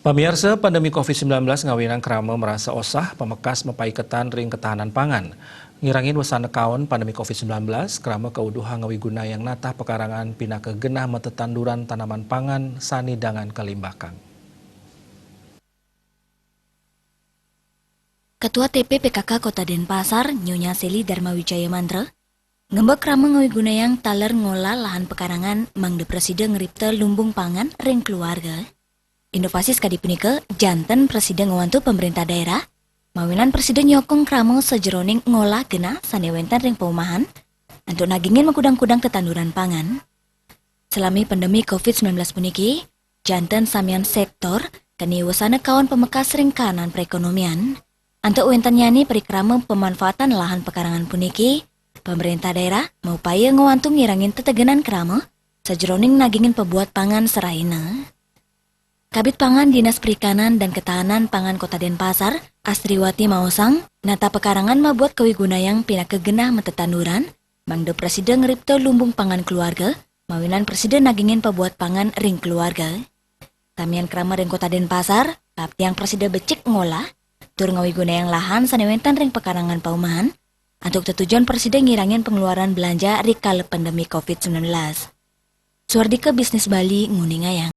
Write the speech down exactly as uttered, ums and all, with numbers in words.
Pamiarsa, pandemi covid sembilan belas ngawinang krama marasa osah pamekas mapaiketan ring ketahanan pangan. Ngirangin wesana kaon pandemi covid sembilan belas, krama kauduhang ngawigunayang natah pekarangan pinaka genah matetanduran tanaman pangan sane dangan kalimbakang. Ketua T P P K K Kota Denpasar, Nyonya Seli Dharma Wijaya Mantra, ngembek krama ngawigunayang taler ngolah lahan pekarangan mangda prasida ngripta lumbung pangan ring keluarga. Inovasi sakadi punika janten prasida ngwantu pemerintah daerah, mawinan prasida nyokong krama sajeroning ngolah genah sane wenten ring paumahan, antuk nagingin makudang-kudang tetanduran pangan. Salami pandemi covid sembilan belas puniki, janten samian sektor keni wesana kaon pamekas ring kahanan perekonomian. Antuk wentennyane parikrama pemanfaatan lahan pekarangan puniki, pemerintah daerah maupaya ngwantu ngirangin tetegenan krama sajeroning nagingin pabuat pangan serahina. Kabid Pangan Dinas Perikanan dan Ketahanan Pangan Kota Denpasar, Astriwati maosang, natah pekarangan mabuat kawigunayang pinaka genah matetanduran, mangda prasida ngripta lumbung pangan keluarga, mawinan prasida nagingin pabuat pangan ring keluarga. Tamian krama ring Kota Denpasar, pabdiang prasida becik ngolah, tur ngawigunayang lahan sane wenten ring pekarangan paumahan, antuk tetujon prasida ngirangin pengeluaran belanja rikala pandemi covid sembilan belas. Swardika Bisnis Bali nguningayang.